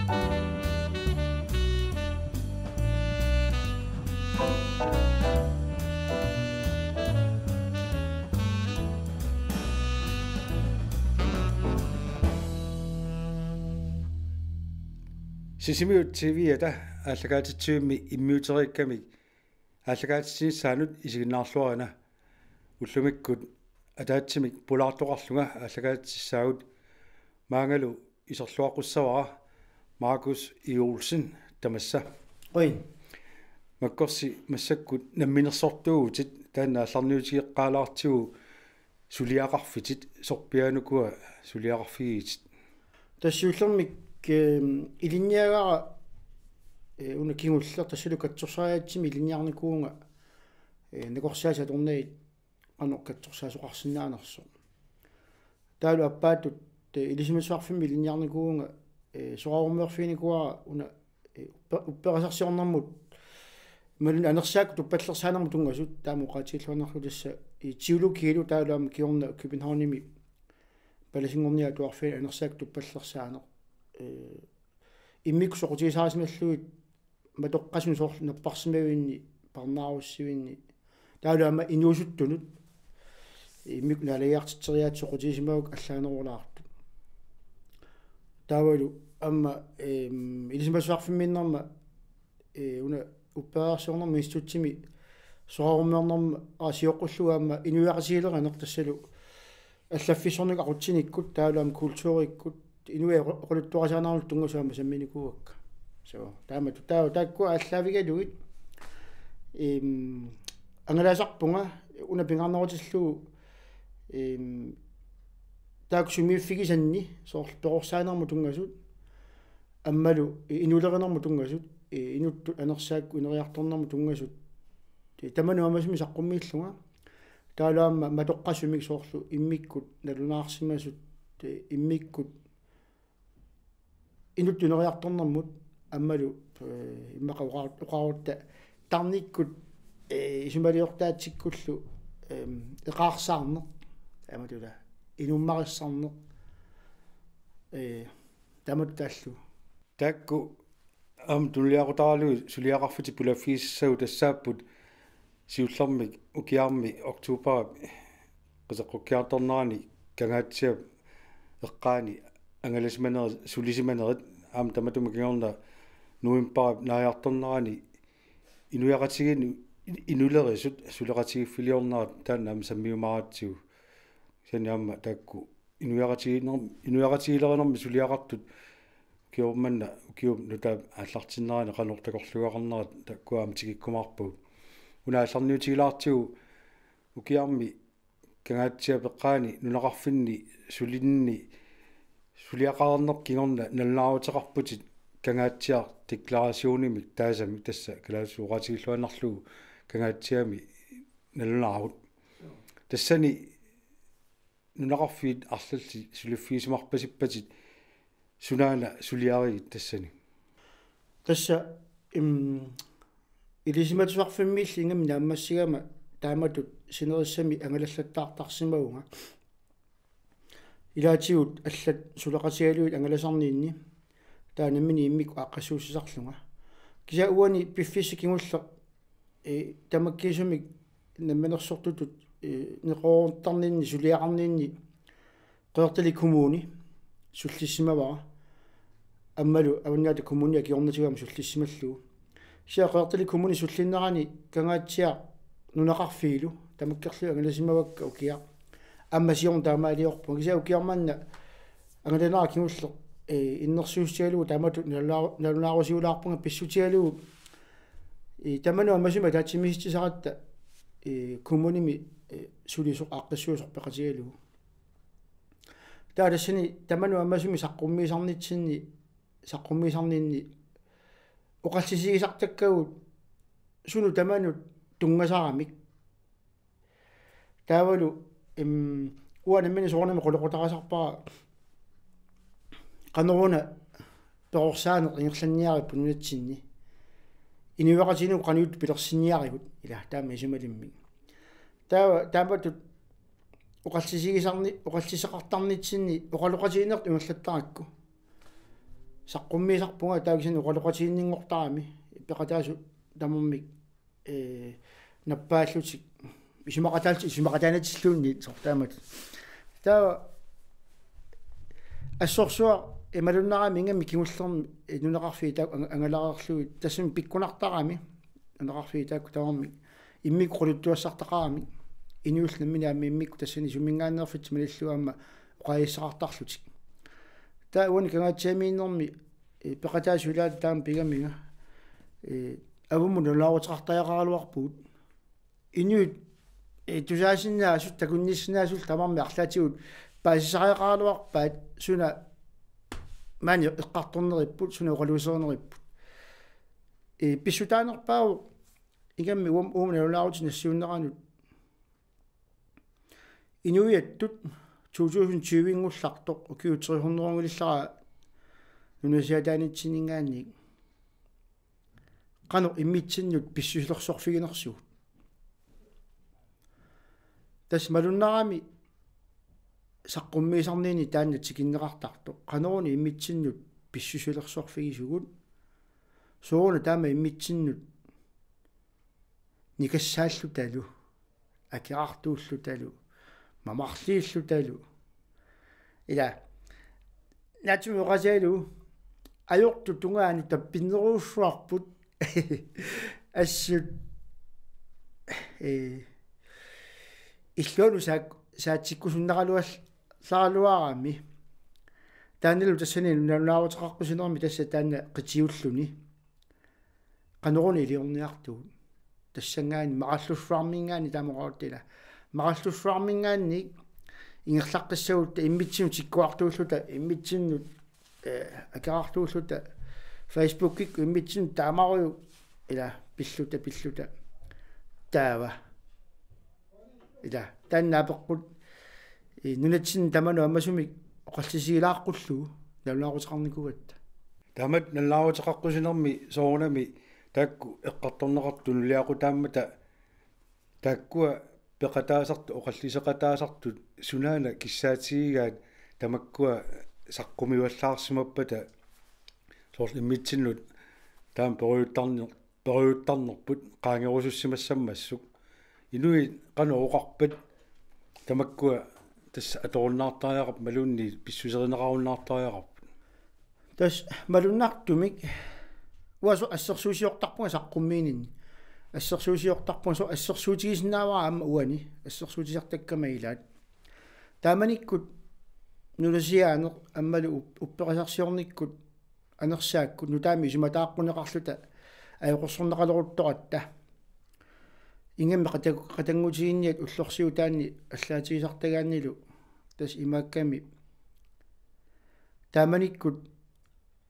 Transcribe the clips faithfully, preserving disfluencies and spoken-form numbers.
Sisimiut T V-ata aallakaatitsivimmi immiuteriikkamik aallakaatitsinissaanut isiginnaarluarina. Ullumikkut ataatsimik pulaartoqarlunga aallakaatitsissaagut, maangalu iserluaqqussavara Markus E. Olsen, tamassa. Oi. Makkorsi massakkut namminersortuuvutit, taanna aallarniutigeqqaalaartigu suliaqarfitit, sorpiaanukua suliaqarfigigitit? Tassa siullermik, ehm, ilinniagara, eh, una kingulleq tassalu katsorsariaatsimik ilinniarnikuuvunga, eh, nakorsaasut atornagit qanoq katsorsaasoqarsinnaanersoq. Taavalu aappaattut, eh, ilisimatusarfimmi ilinniarnikuuvunga, eh, soraarummeerfiginikuuara una, eh, uppe-, upperisarsiornermut imaluunniit anersaakkut tuppallersaanermut tunngasut, taama oqaatigilluinnarlugu tassa, eh, teologiilu taavalu aamma kingorna Københavnimi palasinngorniit atuarfiani anersaakkut tuppallersaaneq. Eh, immikkut soqutigisarisimallugit matoqqasut soorlu napparsimavinni, parnaarussivinni. Taavalu aamma inuusuttunut immikkut naalagiartitseriaatsit soqutigisimavakka allaanerulaartut. Taavalu aamma, ehm, ilisimatusarfimmiinnerma, eh, una upperisarsiornermut institutsimi soraarummeernermut aasioqqullugu aamma inuiaqatigiilerineq tassalu allaffissornikkut aqutsinikkut, taavalu aamma kulturikkut, inuiaat oqaluttuarisaanermut tunngasut aamma samminikuuakka. So, taamatut, taa-, taakku aallaavigalugit, ehm, angalasarpunga una pingaarnerutillugu, ehm, taakku sumiiffigisanni, soorlu perorsaanermut tunngasut, aammalu inulerinermut tunngasut, inuttut anersaakkut ineriartornermut tunngasut, tamanut aamma sumi saqqummiillunga. Taavalu aamma matoqqasumik soorlu immikkut nalunaarsimasut, eh, immikkut inuttut ineriartornermut aammalu, eh, immaqa oqar-, oqarutta tarnikkut, eh, isumaliortaatsikkullu, ehm, eqaarsaarneq, aammalu inummarissarneq, eh, taamatut taallugu. Taakku aamma tunuliaqutaralugit suliaqarfitit pulaffigissassagut tassaapput siullermik ukiarmi oktoberip qiteqqukkiartornerani Kangaatsiap eqqaani angalasimanerit, sulisimanerit, aamma tamatuma kingorna novembarip naajartornerani inuiaqatigiinnut inulerisut suleqatigiiffiliornerat taanna aamma sammiumaaratsigu. Kisianni aamma taakku inuiaqatigiinner-, inuiaqatigiilerinermi suliaqartut ukioq manna ukiup nutaap aallartinnerani qanoq takorluugaqarnerat taakkua aamma tikikkumaarpagut. Una aallarniutigilaartigu ukiarmi Kangaatsiap eqqaani nunaqarfinni sulinni suliaqarnerput kingorna nalunaaruteqarputit Kangaatsiaq deklarationimik taasamik, tassa kalaallisut oqaatigilluinnarlugu Kangaatsiami nalunaarut. Tassani nunaqarfiit arlallit suliffigisimarpasippatit, sunaana suliarigit tassani? Tassa, im, ilisimatusarfimmiilli ingammik naammassigama taamatut sinerissami angalallattaartarsimavunga. Ilaatigut allat suleqatigalugit angalasarninni, taava nammineq immikkut aaqqissuussisarlunga. Kisianni uani piffissaq kingulleq, eh, tamakkiisumik namminersortutut, eh, neqeroortarninni, suliaqarninni Qeqertalik Kommuni sullissimavara. Aammalu Avannaata Kommunia kingornatigut aamma sullissimallugu. Kisianni Qeqertalik Kommuni sullinnerani Kangaatsiaq nunaqarfiillu tamakkerlugu angalasimavakka ukiaq. Aamma siorna taamaaliorpunga. Kisianni ukiaq manna angalanera kingulleq, eh, innersuussutigalugu taamatut nalunaaru-, nalunaarusiulaarpunga pissutigalugu, eh, tamanut aamma sumi ataatsimiititaratta, eh, kommunimi, eh, sulisoq aaqqissuisoq peqatigalugu. Taava tassani tamanut aamma sumi saqqummiisarnitsinni, saqqummiisarninni oqallisigisartakkagut sunut tamanut tunngasaramik. Taavalu, im, uanga nammineq soorunami qulequtariaqarpara qanoruna perorsaaneq ingerlanniarippoq nunatsinni. Inuiaqatigiinni qanoq pilersinniarigut, ila taama isumalimmik. Taava, taamatut oqallisigisarni-, oqalliseqartarnitsinni oqaloqatigiinnertut ingerlattarakku. Saqqummiisarpunga taava kisianni oqaloqatiginninngortarami peqataasut tamarmik, ee, nappaallutik isumaqataallutik isumaqataanatilluunniit sortaamat. Taava assorsuaq imaluunniit ingammik kingullermi nunaqarfiit taakku anga-, angalareerlugit tassami pikkunartarami nunaqarfiit taakku tamarmik immikkut oqaluttuassartaqaramik inuillu namminneq aamma immikkut tassani suminngaanneerfitsik malillugu aamma oqaasissaqartarlutik. Taava uani Kangaatsiamiinnermi, ee, peqataasut ilaata taama pigamiga, ee, avummut nalunaaruteqartariaqaraluarpugut. Inuit, ee, tusaasinnaasut takunnissinnaasut tamarmik arlaatigut paasisariaqaraluarpaat suna maani eqqartorneripput, suna oqaluuserineripput. Ee, pissutaanerpaavoq ingammik uum-, uuma nalunaarutit nassiunneranut inuiattut to tusind tyve-nngullartoq ukiut tre hundrede-nngillara nunasiaataanitsinninngaanniit qanoq immitsinnut pissusilersorfiginersugut. Tassa malunnarami saqqummiisarninni taanna tikinneqartartoq. Qanoruna immitsinnut pissusilersorfigisugut. Sooruna taama immitsinnut nikassaallutalu, akerartuullutalu, mamarliillutalu. Ila, naatsumik oqaatigalugu ajortut tungaanut tappinnerujussuarput. Assut, ee, illuanut saak-, saatsikkusunneraluar-, -laraluarami. Taannalu tassani nalunaaruteqaqqusinermi tassa taanna qitiulluni. Qanoruna iliorniartugut. Tassanngaanniit marallussuarminngaanniit taama oqartut ila. Marallussuarminngaanniit ingerlaqqissagutta immitsinnut tikkuartuulluta, immitsinnut, ee, akerartuulluta, Facebookikkut immitsinnut taamarujuk ila pilluta, pilluta. Taava. Ila, taanna apeqqut, ee, nunatsinni tamanut ammasumik oqallisigilaaqqullugu nalunaaruteqarnikuugatta. Taamatut nalunaaruteqaqqusinermi soorunami taakku eqqartorneqartut tunuliaqutaammata taakkua peqataasartut, oqalliseqataasartut sunaana kissaatigigaat tamakkua saqqumivallaarsimappata soorlu immitsinnut taama perujuttarni-, perujuttarnerput qaangerusussimassammassuk. Inuit qanoq oqarpat tamakkua tassa atorunnaartariaqarput imaluunniit pissuserineqarunnaartariaqarput. Tassa malunnartumik uanga soorlu assersuusiortarpunga saqqummiininni. Assersuusiortarpunga soorlu assersuutigisinnaavara aamma uani. Assersuutisartakkama ilaat. Taamanikkut nunasiaaneq aammalu up-, upperisarsiornikkut anersaakkut nutaamik isumataaqquneqarluta ajoqersorneqaleruttoratta. Ingammik qata-, qatanngutiginiat ullorsiutaanni allaatigisartagaannilu tassa imaakkami. Taamanikkut,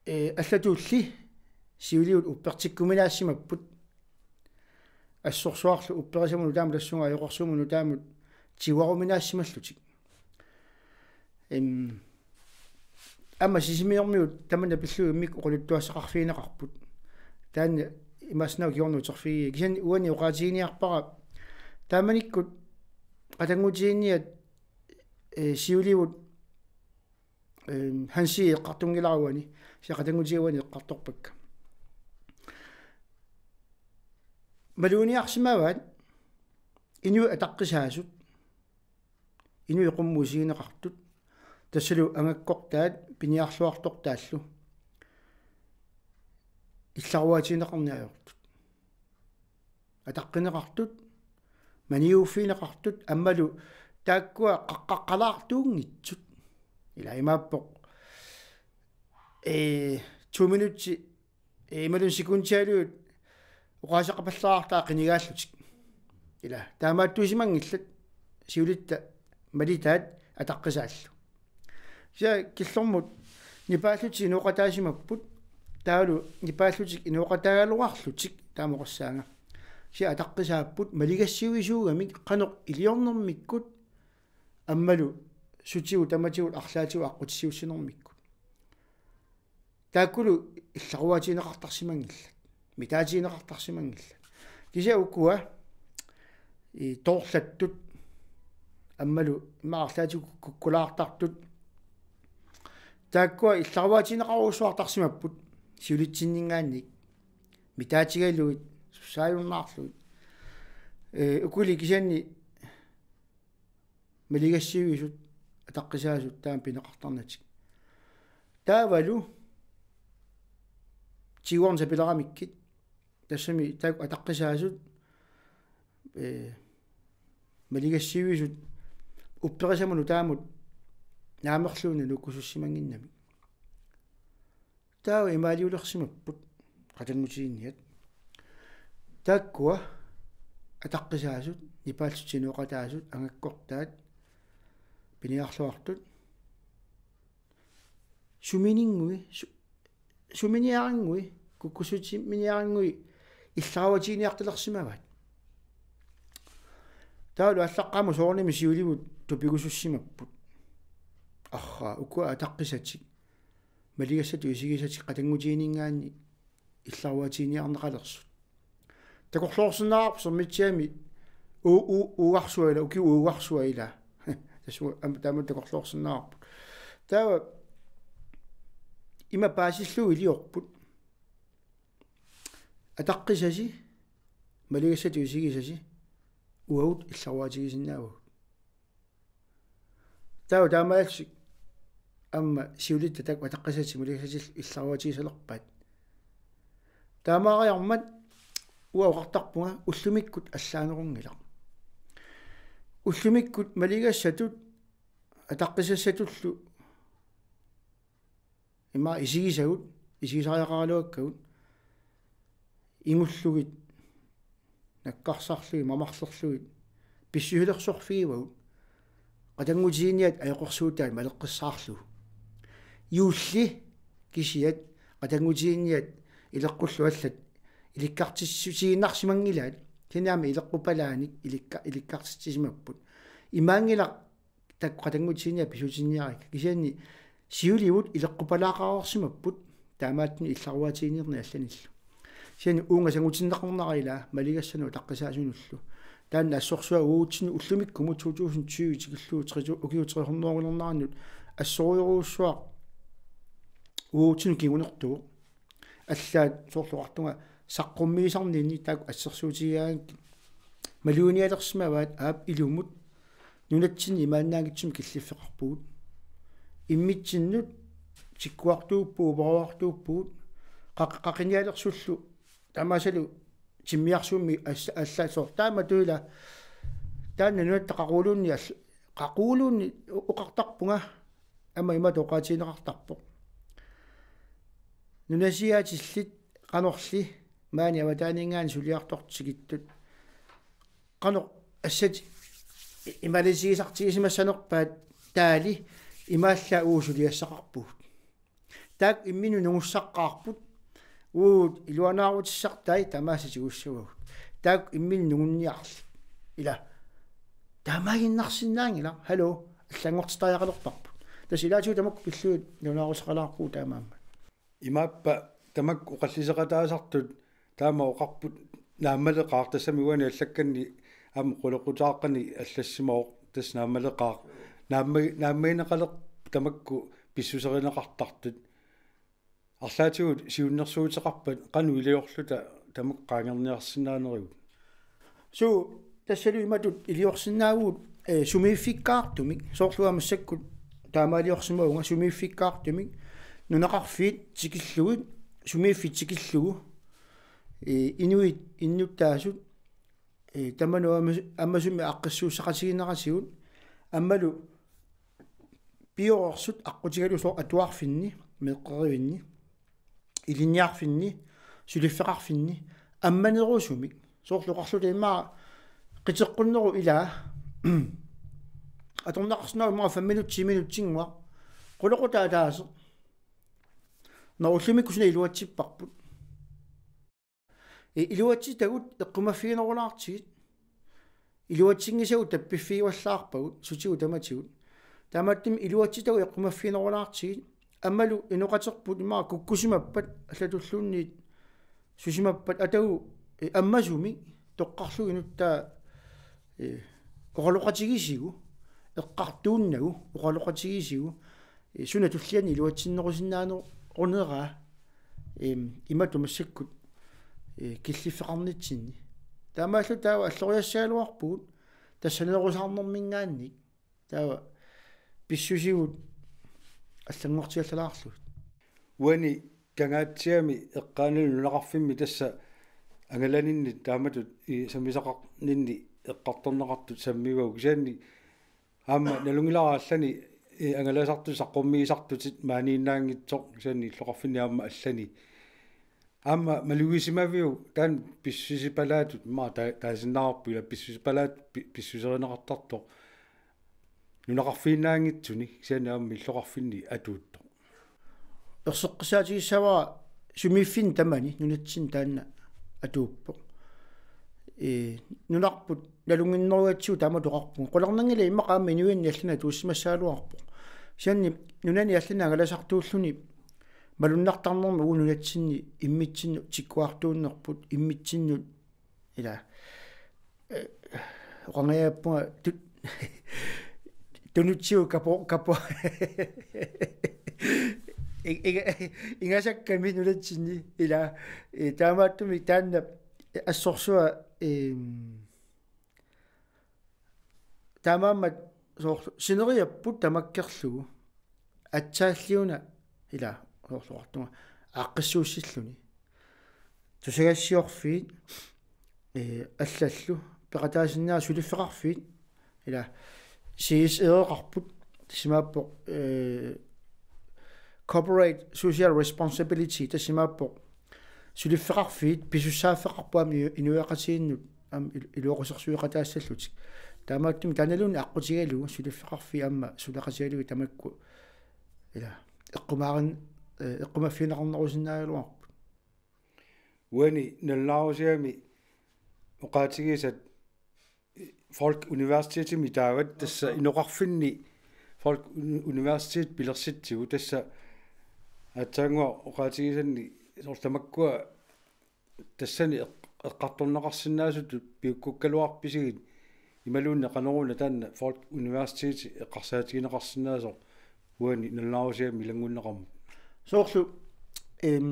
ee, allatulli siuligut uppertikkuminaassimapput. Assorsuarlu upperisamut nutaamut tassunga ajoqersuumut nutaamut tiguaruminaassimallugit. Em, aamma Sisimiormiut tamanna pillugu immikkut oqaluttuassaqarfigineqarput. Taanna imaassinnaavoq kingorna uterfigigiga. Kisianni uani oqaatiginiarpara taamanikkut qatanngutiginiat, ee, siuligut, em, Hansi eqqartunngilara uani, kisianni qatanngutigiuani eqqartorpakka. Maluginiarsimavaat inuit ataqqisaasut, inuit qummut isigineqartut, tassalu angakkortaat piniarluartortaallu illaruaatigineqarneq ajortut. Ataqqineqartut, maniuffigineqartut, aammalu taakkua qaqqaqqalaartuunngitsut. Ila imaappoq, ee, to minutsit, ee, imaluunniit sekundialuit oqaaseqapallalaartaat qinigaallutik. Ila, taamaattuisimanngillat siulitta malitaat ataqqisaallu. Kisianni killormut nipaallutik inooqataasimapput, taavalu nipaallutik inooqataagaluarlutik taama oqassaanga. Kisianni ataqqisaapput maligassiuisuugamik qanoq iliornermikkut aammalu sutigut tamatigut arlaatigut aqqutissiuussinermikkut. Taakkulu illaruaatigineqartarsimanngillat. Mitaatigineqartarsimanngillat. Kisianni ukua, ee, toorlattut aammalu immaqa arlaatigut kukkulaartartut Taakkua illarvaatinneqarujussuartarsimapput siulitsinninngaanniit. Mitaatigalugit, sussaajunnaarlugit. Ee, ukuli kisianni maligassiuisut ataqqisaasut taama pineqartarnatik. Taavalu tiguarneq sapileramikkit. Tassami taakku ataqqisaasut, ee, maligassiuisut upperisamut nutaamut naamerluinnaq nukkusussimanginnamik. Taava imaaliulersimapput qatanngutigiinniat. Taakkua ataqqisaasut, nipaallutik inooqataasut, angakkortaat, piniarluartut. Sumininngui, su-, suminiarinngui, kukkussutiminiarinngui illarvaatiginiartalersimavaat. Taavalu aallaqqaammut soorunami siulivut tupigusussimapput. Arraa, ukua ataqqisatik maligassatut isigisatik qatanngutigiinninngaanniit illarvaatiginiarneqalersut. Takorloorsinnaavarput Sermitsiami u-, u-, uagarsuaq ilaa, ukiup uagarsuaq ilaa. Tassa am-, taama takorloorsinnaavarput. Taava ima paasillugu iliorput. Ataqqisasi, maligassatut isigisasi, uagut illarvaatigisinnaavagut. Taava taamaallutik aamma siulitta taakku ataqqisatik maligassatillu illarvaatigisalerpaat. Taamaariarmat uanga oqartarpunga ullumikkut allaanerunngilaq. Ullumikkut maligassatut ataqqisassatullu ima isigisagut, isigisariaqaraluakkagut, ingullugit, nakkarsarlugit, mamarlerlugit, pissusilersorfigivagut, qatanngutigiinniat ajoqersuutaat maleqqissaarlugu. Juulli kisiat qatanngutigiinniat ileqqullu allat ilikkartitsissutigiinnarsimanngilaat, kisianni aamma ileqqupalaanik ilikka-, ilikkartitsisimapput. Imaanngilaq taakku qatanngutigiinniat pissutinniarikka. Kisianni siulivut ileqqupalaaqareersimapput taamaattunik illarvaatiginiarneq allanillu. Kisianni uunga sangutinneqarnera ilaa maligassanut ataqqisaasunullu. Taanna assorsuaq uagutsinnut ullumikkumut to tusind tyve tikillugu tre tu-, ukiut tre hundrede-nngornerannut assorujorujussuaq uagutsinnut kingunertuuvoq. Allaat soorlu oqartunga saqqummiisarninni taakku assersuutigigaangakkit maluginialersimavaat aap ilumut nunatsinni imaannaanngitsumik killiffeqarpugut. Immitsinnut tikkuartuuppugut, uparuartuuppugut, qaq-, qaqinialersullu tamaasalu timmiarsuummi as-, allaat soorlu taamatut ilaa taanna nunatta qaquguunni all-, qaquguunni o-, oqartarpunga aamma imatut oqaatigineqartarpoq. Nunasiaatillit qanorli maani avataaninngaanniit suliartortut tikittut. Qanoq assat i-, imaaliisigisartigisimassanerpaat taali imaallaat uagut suliassaqarpugut. Taakku imminnut nungussaqqaarput. Uagut iluanaarutissartai tamaasa tigussavagut. Taakku imminnut nungunniarlit. Ilaa. Taamaaginnarsinnaanngilaq. Hallo. Allanngortitariaqalerparput. Tassa ilaatigut tamakku pillugit iluanaaruteqalaarpugut taamaammat. Imaappa tamakku oqalliseqataasartut taama oqarput naammaleqaaq tassami uani allakkanni aamma qulequtaaqqani allassimavoq tassa naammaleqaaq naamma-, naammagineqalerput tamakku pissuserineqartartut. Arlaatigut siunnersuuteqarpat qanoq iliorluta tamakku qaangerniarsinnaanerigut. Suu, tassalu imatut iliorsinnaavugut, eh, sumiiffikkaartumik, soorlu aamma massakkut taamaaliorsimavunga sumiiffikkaartumik, nunaqarfiit tikillugit, sumiiffik tikillugu, eh, inuit innuttaasut, eh, tamanut aamma-, ammasumik aaqqissuussaqatigineratigut, aammalu pioreersut aqqutigalugu soorlu atuarfinni, meeqqerivinni, ilinniarfinni, suliffeqarfinni, ammanerusumik. Soorlu oqarluta immaqa qiteqqunnerup ilaa. Atorneqarsinnaavoq immaqa fem minut, ti minut, ti minut, qulequtaq ataaseq. Nå, ullumikkut suna iluatsipparput. I-, iluatsitagut eqqumaffiginerulaartigit. Iluatsinngisagut tappiffigivallaarpagut, sutigut tamatigut. Taamaattumik iluatsitagut eqqumaffiginerulaartigit. Aammalu inoqaterput immaqa kukkusimappat, allatulluunniit susimappat atagu, eh, ammasumik toqqarlugu inuttaa, eh, oqaloqatigisigu, eqqartuunnagu, oqaloqatigisigu, ee, suna tulliani iluatsinnerusinnaaneruneraa, em, imatut massakkut, ee, killiffeqarnitsinni. Taamaallu taava alloriassagaluarpugut tassa saneerusaarnermiingaanniit. Taava pissusigut allanngortiallalaarlugit. Uani Kangaatsiami eqqaanilu nunaqarfimmi tassa angalaninni taamatut i sammisaqarninni eqqartorneqartut sammivagut, kisianni aamma nalunngilara allani, ee, angalasartut saqqummiisartutit maaniinnaanngitsoq, kisianni illoqarfinni aamma allani. Aamma malugisimaviuk taanna pissusipalaatut, immaqa taa-, taasinnaavarput ila pissusipalaatut pi-, pissuserineqartartoq nunaqarfiinnaanngitsuni, kisianni aamma illoqarfinni atuuttoq? Erseqqissaatigissavara sumiiffinni tamani nunatsinni taanna atuuppoq. Ee, nunarput nalunnginnerugatsigu taamatut oqarpunga. Qularnanngilaq, immaqa aamma inuiannit allanit atuussimassagaluarpoq. Kisianni nunani allani angalasartuulluni malunnartarnermi uagut nunatsinni immitsinnut tikkuartuunnerput, immitsinnut ila, ee, oqangajappunga tu-, tunutsigu kapo-, kapo-, i-, i-, ingasakkami nunatsinni ila, ee, taamaattumik taanna assorsuaq, em, taamaammat soorlu sineriapput tamakkerlugu atsaalliuna ila soorlu oqartunga aaqqissuussilluni. Tusagassiorfiit, ee, allallu peqataasinnaasut suliffeqarfiit ila C S R-eqarput, tassa imaappoq, ee, corporate social responsibility, tassa imaappoq suliffeqarfiit pisussaaffeqarput aamma inu-, inuiaqatigiinnut aamma il-, iluaqusersueqataassallutik. Taamaattumik taannaluunniit aqqutigalugu suliffeqarfiit aamma suleqatigalugit tamakku ila eqqumaarin-, ee, eqqumaffigineqarnerusinnaagaluarput. Uani nalunaarusiami oqaatigisat Folk Universitetimi taavat, tassa inoqarfinni Folk Uni-, Universitet pilersitsigu, tassa aatsaannguaq oqaatigisanni soorlu tamakkua tassani eq-, eqqartorneqarsinnaasutut piukkukkaluarpisigit imaluunniit qanoruna taanna Folk Universitet eqqarsaatigineqarsinnaasoq uani nalunaarusiami ilanngunneqarmat? Soorlu, em,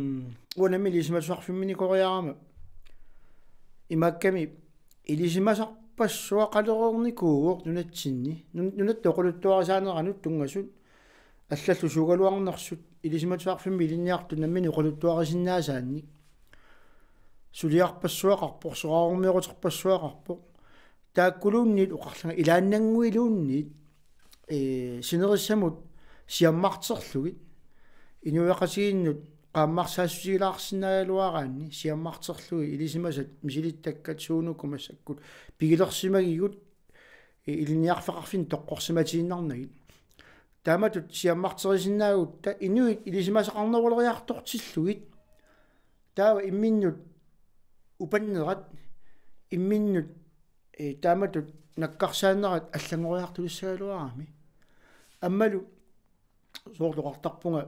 uanga nammineq ilisimatusarfimminikoriarama imaakkami ilisimasarpassuaqalereernikuuvoq nunatsinni. Nun-, nunatta oqaluttuarisaaneranut tunngasut allallu suugaluarnersut ilisimatusarfimmi ilinniartut nammineq oqaluttuarisinnaasaannik. Suliarpassuaqarpoq, soraarumioruterpassuaqarpoq. Taakkuluunniit oqarlunga ilaannannguiluunniit, ee, sinerissamut siammarterlugit inuiaqatigiinnut qaammarsaassutigilaarsinnaagaluaraanni siammarterlugit ilisimasat misilittakkat suunuku massakkut pigilersimagigut, ee, ilinniarfeqarfinni toqqorsimatiinnarnagit. Taamatut siammarterisinnaagutta inuit ilisimasaqarneruleriartortillugit taava imminnut upannerat, imminnut, ee, taamatut nakkarsaannerat allanngoriartulissagaluarami. Aammalu soorlu oqartarpunga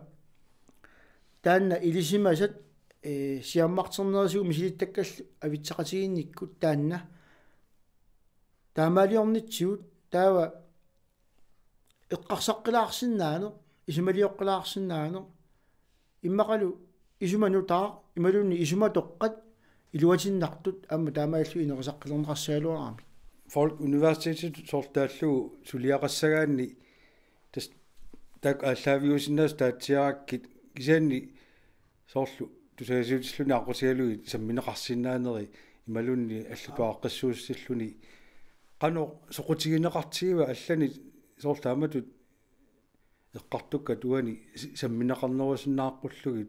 taanna ilisimasat, ee, siammarternerisigut misilittakkallu avitseqatigiinnikkut taanna taamaaliornitsigut taava eqqarsaqqilaarsinnaaneq, isumalioqqilaarsinnaaneq, immaqalu isuma nutaaq imaluunniit isumatoqqat iluatinnartut aamma taamaalillugit inerisaqqilerneqassagaluaramik. Folk Universitetitut soorlu taallugu suliaqassagaanni tassa taakku aallaaviusinnaasut taatsiarakkit, kisianni soorlu tusagassiutilluni aqqutigalugit sammineqarsinnaaneri imaluunniit allatut aaqqissuussilluni qanoq soqutigineqartigiva allani soorlu taamatut eqqartukkat uani si-, sammineqarnerusinnaaqqullugu,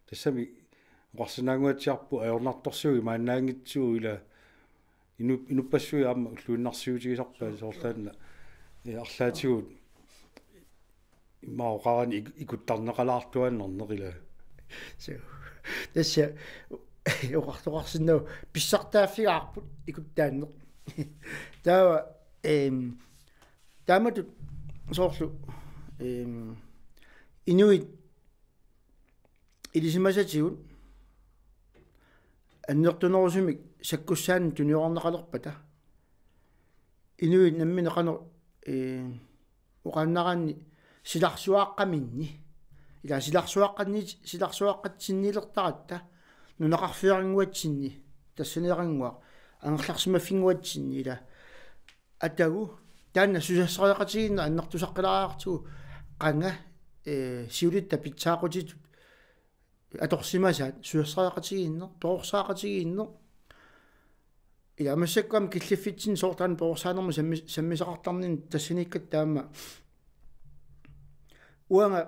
tassami oqarsinnaannguatsiarput ajornartorsiut imaannaanngitsugut ila inu-, inuppassuit aamma ulluinnarsiutigisarpaat soorlu taanna, ee, arlaatigut immaqa oqarani ik-, ikuttarneqalaartuaannarneq ila. So, tassa oqartoqarsinnaavoq pissartaaffigaarput ikuttaanneq. Taava, em, taamatut soorlu, em, inuit ilisimasatigut annertunerusumik sakkussaannik tuniorarneqalerpata inuit nammineq qanoq, ee, oqaannaraanni silarsuaqqaminni. Ila silarsuaqqanni, silarsuaqqatsinniilertaratta nunaqarfiarinnguatsinni, tassaniarannguaq, angerlarsimaffinnguatsinni ila. Atagu, taanna susassariaqatigiinneq annertusaqqilaariartigu qanga, eh, siulitta pitsaaqutitut atorsimasaat susassariaqatigiinneq, perorsaaqatigiinneq. Ila massakkut aamma killiffitsinni soorlu taanna perorsaanermut sammi-, sammisaqartarninni tassaniikkatta aamma. Uanga,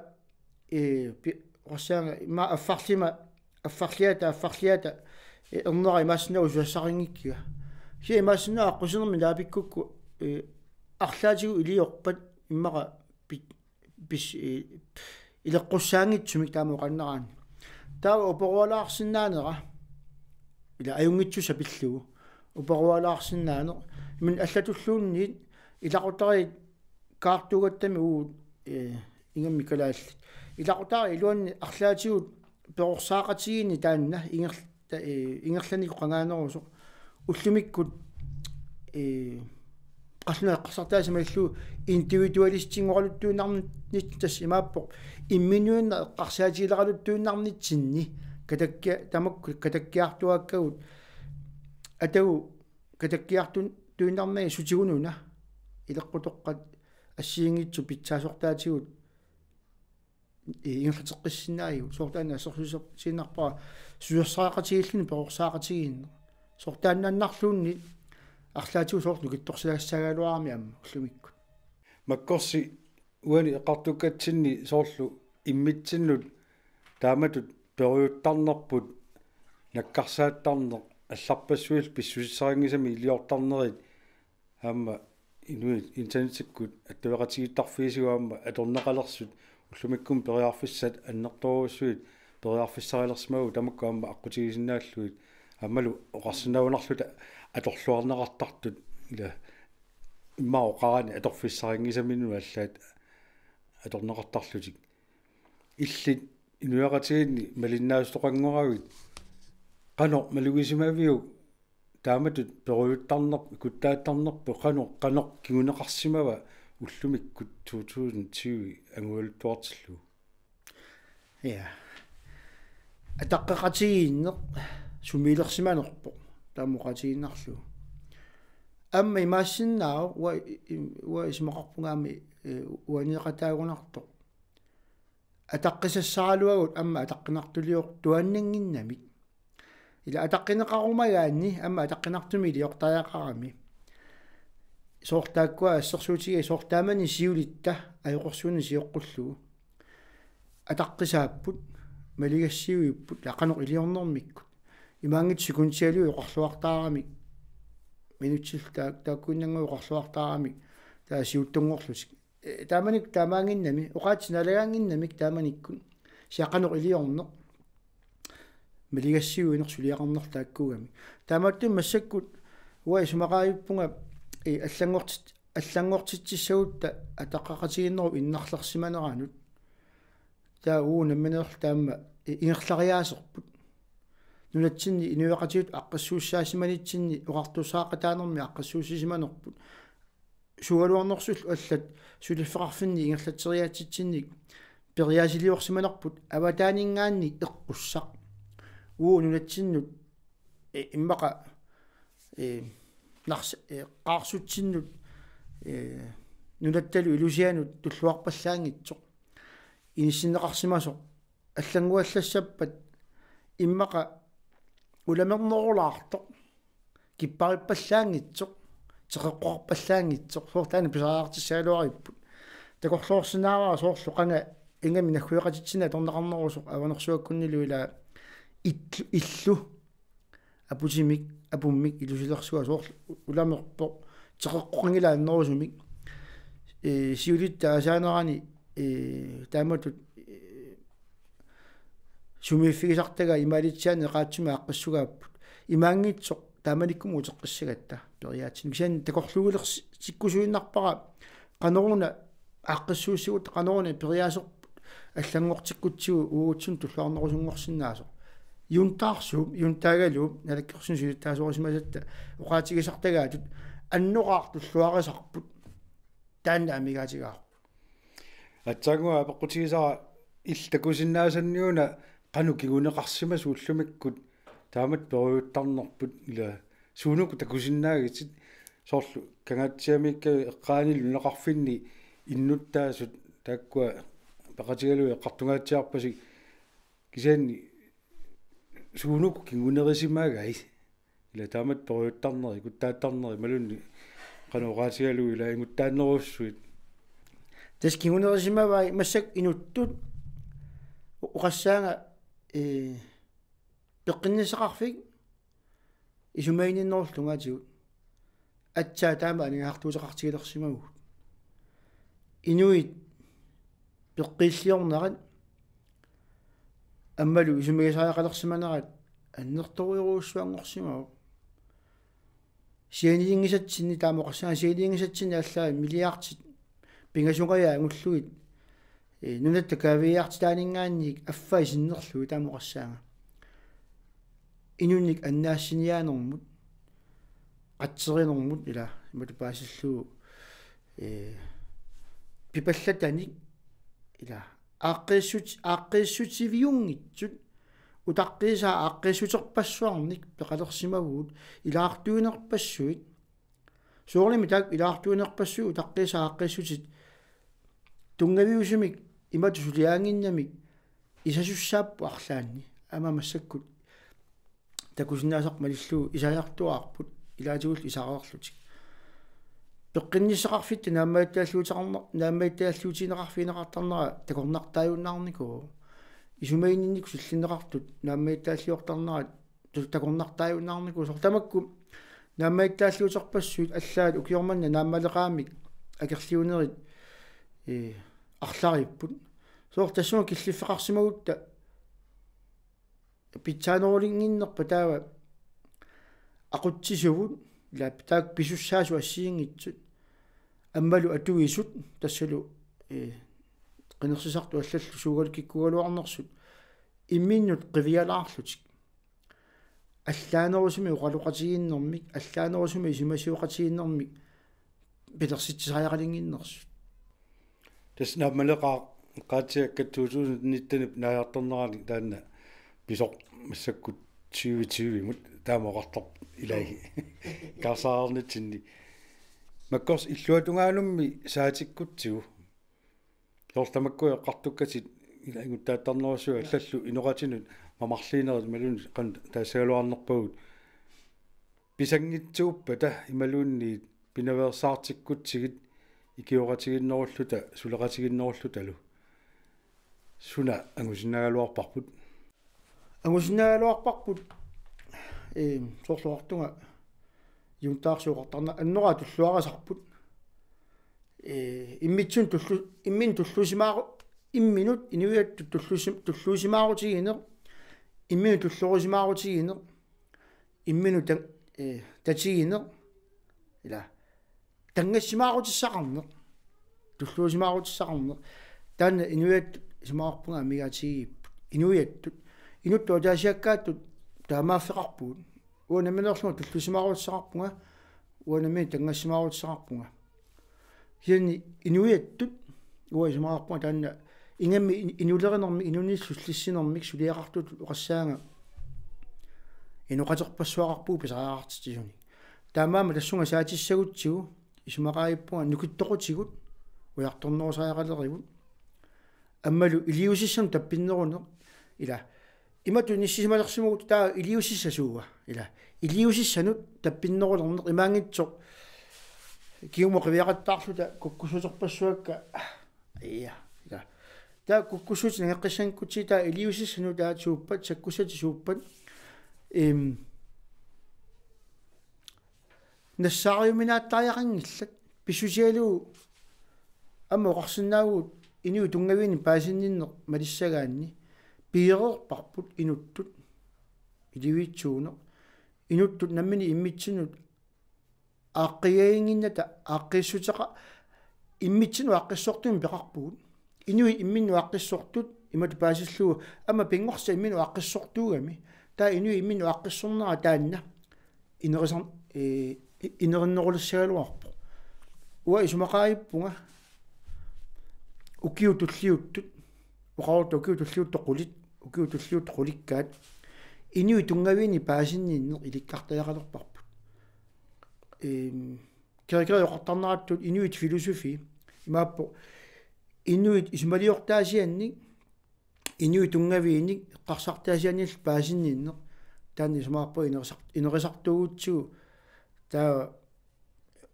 eh, pi-, oqassaanga immaqa affarlima, affarliata, affarliata, eh, ernera imaassinnaavoq susassaqanngikkiga. Kisianni imaassinnaavoq aqqusinermi naapikkukku, eh, arlaatigut iliorpat immaqa pit-, pis-, eh, ileqqussaanngitsumik taama oqannaraanni. Taava uperualaarsinnaanera, ila ajunngitsussaq pillugu, uperualaarsinnaaneq, imannak allatulluunniit ilaqutariit kaartuugattami uagut, eh, ingammik kalaallit. Ilaqutariit iluanni arlaatigut perorsaaqatigiinneq taanna inger-, ta-, eh, ingerlanerusoq qangaanerusoq. Ullumikkut, eh, qallunaat eqqarsartaaseq malillugu individualistinngoraluttuinnarnitsinni tassa imaappoq imminuinnaq eqqarsaatigileraluttuinnarnitsinni katakkia-, tamakku katakkiartuaakkagut atagu katakkiartun-, tuinnarnagit sutigununa ileqqutoqqat assigiinngitsut pitsaasortaatigut ingerlateqqissinnaagigut soorlu taanna assersuusiinnarpara susassariaqatigiilluni perorsaaqatigiinneq. Soorlu taannannarluunniit arlaatigut soorlu nukittorsilaassaagaluarami aamma ullumikkut. Makkorsi uani eqqartukkatsinni soorlu immitsinnut taamatut perujuttarnerput nakkarsaattarneq allarpassuillu pissusissarinngisamik iliortarnerit aamma inuit internettikkut attaveqatigiittarfigisigut aamma atorneqalersut ullumikkut periarfissat annertoorujussuit periarfissarilersimavagut tamakku aamma aqqutigisinnaallugit aammalu oqarsinnaajunarluta atorluarneqartartut ila immaqa oqarani atorfissarinngisaminut allaat atorneqartarlutik. Illit inuiaqatigiinni malinnaasoqanngoravit qanoq malugisimaviuk taamatut perujuttarnerput, ikuttaattarnerput, qanoq, qanoq kinguneqarsimava ullumikkut to tusind tyve angualuttuartillugu? Ja. Ataqqeqatigiinneq sumiilersimanerpoq taama oqaatigiinnarlugu. Aamma imaassinnaavoq uanga i-, i-, uanga isumaqarpunga aamma, eh, uaniiqataagunartoq. Ataqqisassaraluagut aamma ataqqinartuliortuaannannginnamik. Ila ataqqineqarumagaanni aamma ataqqinartumik iliortariaqarami. Soorlu taakkua assersuutigaat soorlu taamani siulitta ajoqersuineq sioqqullugu. Ataqqisaapput, maligassiuipput, ila qanoq iliornermikkut. Imaanngitsoq sekundialuit oqarluartaaramik. Minutsillu taa-, taakkuinnannguit oqarluartaaramik. Taava siuttunngorlutik. Eh, taamanikkut taamaannginnami, oqaatsit naalagaannginnamik taamanikkut. Kisianni qanoq iliorneq. Maligassiuineq suliaqarneq taakkuugamik. Taamaattumik massakkut uanga isumaqarpunga, eh, allanngortit-, allanngortitsissagutta ataqqeqatigiinnerup innarlersimaneranut. Taava uagut nammineerluta aamma, eh, ingerlariaaserput. Nunatsinni inuiaqatigiittut aaqqissuussaasimanitsinni oqartussaaqataanermi aaqqissuussisimanerput. Sugaluarnersullu allat suliffeqarfinni ingerlatseriaatsitsinnik periaasiliorsimanerput avataaninngaanniit eqqussaq. Uagut nunatsinnut, eh, immaqa, eh, nars-, eh, qaarsutsinnut, eh, nunattalu ilusianut tulluarpallaanngitsoq. Inissinneqarsimasoq allannguallassappat immaqa ulamernerulaartoq, kipparippallaanngitsoq, teqeqqoqarpallaanngitsoq, soorlu taanna pisariaqartissagaluaripput. Takorloorsinnaavara soorlu qanga ingammik naggueqatitsineq atorneqarnerusoq avanersuakkunnilu ila illu, illu aputimik, apummik ilusilersua soorlu ulamerpoq, teqeqqoqanngilaannerusumik. Ee, siulitta aasaanerani, ee, taamatut, ee, sumiiffigisartagaat imaalitsiaanni eqaatsumik aaqqissugaapput. Imaanngitsoq taamanikkumut uteqqissagatta periaatsinik. Kisianni takorluugilersikkusuinnarpara qanoruna aaqqissuussigut qanoruna periaaserput allanngortikkutsigu uagutsinni tulluarnerusunngorsinnaasoq. Juntaarsuup, juntaagaluup, naalakkersuisuni siulittaasorisimasatta oqaatigisartagaatut annoraaq tulluarisarput. Taanna amigaatigaarput. Aatsaannguaq apeqqutigisara illit takusinnaasanniuna qanoq kinguneqarsimasoq ullumikkut taamatut perujuttarnerput ila suunuku takusinnaagitit soorlu Kangaatsiamiikkaanni eqqaanillu nunaqarfinni innuttaasut taakkua peqatigalugit eqqartungaatsiarpasi kisianni suunuku kingunerisimagai ila taamatut perujuttarneri, ikuttaattarneri, imaluunniit qanoq oqaatigalugu ila inguttaannerussuit. Tassa kingunerisimavai massakkut inuttut oqassaanga ee peqqinnissaqarfik isumaginninnerullungaatigut. Aatsaat taama aningaasartuuteqartigilersimavugut. Inuit peqqiilliornerat aammalu isumagisariaqalersimanerat annertoorujussuanngorsimavoq. Sianiinngisatsinni taama oqassaanga sianiinngisatsinni allaat milliardit pingasungajat angullugit ee nunatta kaaviiaartitaaninngaanniit affaa sinnerlugit taama oqassaanga. Inunnik annaassiniaanermut, qatserinermut ila imatut paasillugu ee pipallatanik ila aaqqiissut-, aaqqiissutiviunngitsut utaqqiisaa aaqqiissuterpassuarnik peqalersimavugut ilaartuinerpassuit. Soorunami taakku ilaartuinerpassuit utaqqiisaa aaqqiissutit tunngaviusumik imatut suliaannginnamik isasussaapput arlaanni aamma massakkut takusinnaasarput malillugu isariartuaarput ilaatigullu isareerlutik. Peqqinnissaqarfitta naammagittaalliuteqarna-, naammagittaalliutigineqarfigineqartarnera takornartaajunnaarnikuuvoq. Isumaginninnikkut sillinneqartut naammagittaalliortarnerat tu-, takornartaajunnaarnikuuvoq. Soorlu tamakku naammagittaalliuterpassuit allaat ukioq manna naammaleqaramik akerliunerit ee arlariipput. Soorlu tassunga killiffeqarsimagutta pitsaanerulinnginnerpa taava aqutsisuvut ila taakku pisussaasut assigiinngitsut aammalu atuisut tassalu ee qinersisartut allallu suugalukikkuugaluarnersut imminnut qivialaarlutik. Allaanerusumik oqaloqatigiinnermik, allaanerusumik isumasioqatigiinnermik pilersitsisariaqalinnginnersut. Tassa naammaleqaaq eqqaatsiakkat to tusind nitten naajartornerani taanna pisoq massakkut tyve tyve-mut taama oqartarpoq ilai. Kaarsaarnitsinni. Makkorsi illuatungaanummi saatikkutsigu. Soorlu tamakku eqqartukkatit ila inguttaattarnerussuit allallu inoqatinut mamarliinerit imaluunniit qanoq taassagaluarnerpagut. Pisanngitsuuppata imaluunniit pinaveersaartikkutsigit ikioqatigiinnerulluta suleqatigiinnerullutalu. Suna angusinnaagaluarparput? Angusinnaagaluarparput ee soorlu oqartunga juntaarsuoqartarneq annoraat tulluarisarput. Ee immitsinnut tullu-, imminut tulluusimaaru-, imminut inuiattut tulluusim-, tulluusimaarutigineq, imminut tulluusimaarutigineq, imminut tan-, ee tatigineq, ila tanngassimaarutissaqarneq, tulluusimaarutissaqarneq. Taanna inuiattut isumaqarpunga amigaatigigipput. Inuiattut, inuttut ataasiakkaattut taamaaffeqarpugut. Uanga nammineerlunga tulluusimaarutissaqarpunga, uanga nammineq tanngassimaarutissaqarpunga. Kisianni inuiattut uanga isumaqarpunga taanna ingammik in-, inulerinermik, inunnik sullissinermik suliaqartutut oqassaanga inoqaterpassuaqarpugut pisariaqartitsisunik. Taamaammat tassunga saatissagutsigu isumaqarpunga nukittoqutigut ujartornerusariaqalerigut. Aammalu iliuusissanut tappinneruneq ila imatut inissisimalersimavugut taava iliuusissasuuga ila iliuusissanut tappinnerulerneq imaanngitsoq kingumut qiviaqattaarluta kukkussuterpassuakka. Ia, ila. Taava kukkussuutit nangeqqissanngikkutsigu taava iliuusissanut taava suuppat, sakkussatit suuppat. Em, nassaariuminaattariaqanngillat. Pissutigalugu aamma oqarsinnaavugut inuit tunngaviinik paasinninneq malissagaanni pigereerparput inuttut. Ilivitsuuneq. Inuttut nammineq immitsinnut aaqqiaginnginnata aaqqiissuteqa-, immitsinnut aaqqissortumik peqarpugut. Inuit imminnut aaqqissortut imatut paasillugu aamma pinngortitaq imminut aaqqissortuugami. Taava inuit imminnut aaqqissornera taanna inerisar-, ee, i-, inerinnerulissagaluarpoq. Uanga isumaqarpunga ukiut tulliuttut, oqarutta ukiut tulliuttut qulit, ukiut tulliuttut qulikkaat, inuit tunngaviinik paasinninneq ilikkartariaqalerparput. Ehm, Kerikeri oqartarnerattut inuit filosofi, imaappoq, inuit isumaliortaasiannik, inuit tunngaviinik eqqarsartaasiannik paasinninneq, taanna isumaqarpunga inerisar-, inerisartuugutsigu, taava